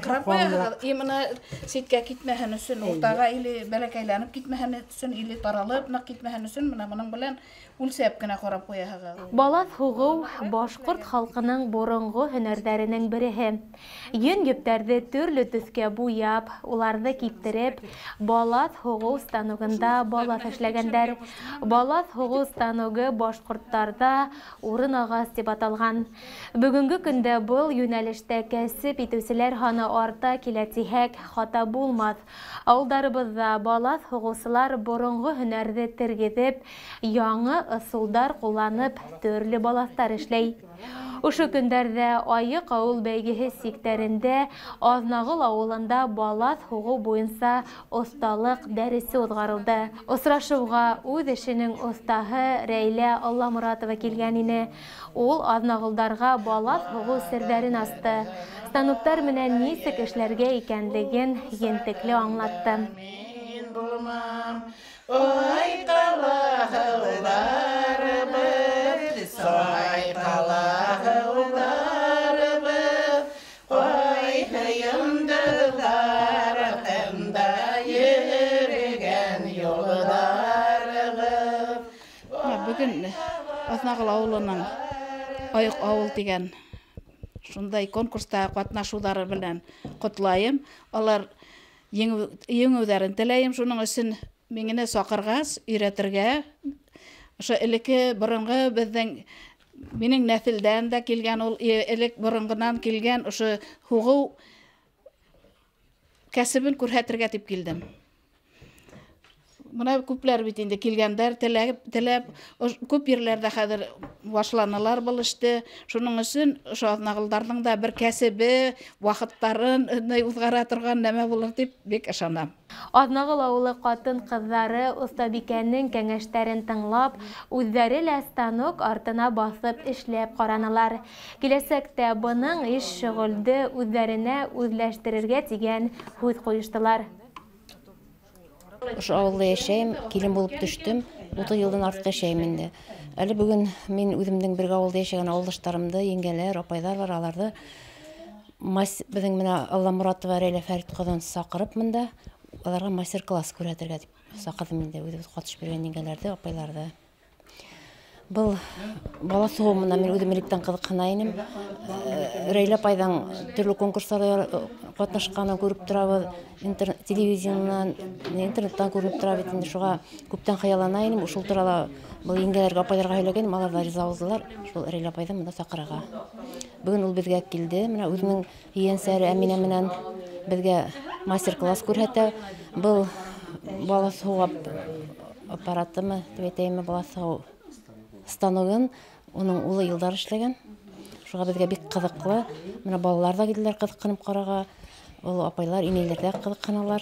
Ҡарап ҡуяһығыҙ, именно ситкә китмәһен өсөн, уртаға или бәләкәйләнеп китмәһен өсөн, или таралып ныҡ китмәһен өсөн, мына бының белән үлсәп кенә ҡарап ҡуяһығыҙ. Балаҫ һуғыу башҡорт халҡының боронғо һөнәрҙәренең береһе. Йөн ептерҙе төрлө төҫкә буяп, уларҙы киптереп, балаҫ һуғыу станогында балаҫ эшләгәндәр. Балаҫ һуғыу станогы башҡорттарҙа урын ағас тип аталған. Бөгөнгө көндә был йүнәлештә кәсеп итеүселәр һаны арта килә тиһәк, хата булмаҫ. Ауылдарыбыҙҙа балаҫ һуғыусылар боронғо һөнәрҙе тергеҙеп, яңы ысулдар ҡулланып, төрлө балаҫтар эшләй. Ошо көндәрҙә Айыҡ ауыл бәйгеһе сиктәрендә Аҙнағол ауылында балаҫ һуғыу буйынса оҫталыҡ дәресе уҙғарылды. Осрашыуға үҙ эшенең оҫтаһы Рәйлә Алламоратова килгән ине. Ул аҙнағолдарға балаҫ һуғыу серҙәрен асты. Станоктар менән нисек эшләргә икәнлеген ентекле аңлатты. Ой, ҡалаһыларыбыҙ, сай ҡалаһыларыбыҙ, ҡайһы йондоҙҙар артында йөрөгән юлдарыбыҙ. Бөгөн Аҙнағол ауылының Айыҡ ауыл тигән шундай конкурста ҡатнашыуҙары менән ҡотлайым. Алар еңеүҙәрен теләйем. Шуның өсөн мине саҡырғас, өйрәтергә, ошо элекке боронғо беҙҙең, минең нәҫелдән дә килгән ул, элек боронғонан килгән ошо һуғыу кәсебен күрһәтергә тип килдем. Мына күпләр бит инде килгәндәр, теләп, күп ерләрҙә хәҙер башланалар был эште. Шуның өсөн ошо аҙнағолдарҙың да бер кәсебе, ваҡыттарын уҙғара торған нәмә булыр тип бик ышанам. Аҙнағол ауылы ҡатын-ҡыҙҙары оҫтабикәнең кәңәштәрен тыңлап, үҙҙәре лә станок артына баҫып эшләп ҡаранылар. Киләсәктә бының иш шөғөлдө үҙҙәренә үҙләштерергә тигән һүҙ ҡуйыштылар. Ошо ауылда йәшәйем, килен булып төштөм, 30 йылдан артыҡ йәшәйем инде. Әле бөгөн мин үҙемдең бергә ауылда йәшәгән ауылдаштарымды, еңгәләр, апайҙар бар, аларҙы беҙҙең менә Алламоратова Рәйлә Фәрит ҡыҙын саҡырып мында, аларға мастер-класс күрһәтергә тип саҡырҙым инде, үҙебеҙ ҡатышып йөрөгән еңгәләрҙе, апайларҙы. Был балаҫ һуғыу менән мин үҙем электән ҡыҙыҡһына инем. Рәйлә апайҙың төрлө конкурстарҙа ҡатнашҡанын күреп торабыҙ, телевидениенан, интернеттан күреп тора бит инде, шуға күптән хыяллана инем. Шул турала был еңгәләргә, апайларға һөйләгәнем, алар ҙа риза булдылар. Шул Рәйлә апайҙы мында саҡырырға. Бөгөн ул беҙгә килде, мына үҙенең ейәнсәре Әминә менән беҙгә мастер-класс күрһәтә. Был балаҫ һуғыу аппаратымы тип әйтәйемме, балаҫ һуғыу станогын уның улы Илдар эшләгән. Шуға беҙгә бик ҡыҙыҡлы. Мына балалар ҙа килделәр ҡыҙыҡһынып ҡарарға, оло апайлар, инәйләр ҙә ҡыҙыҡһыналар.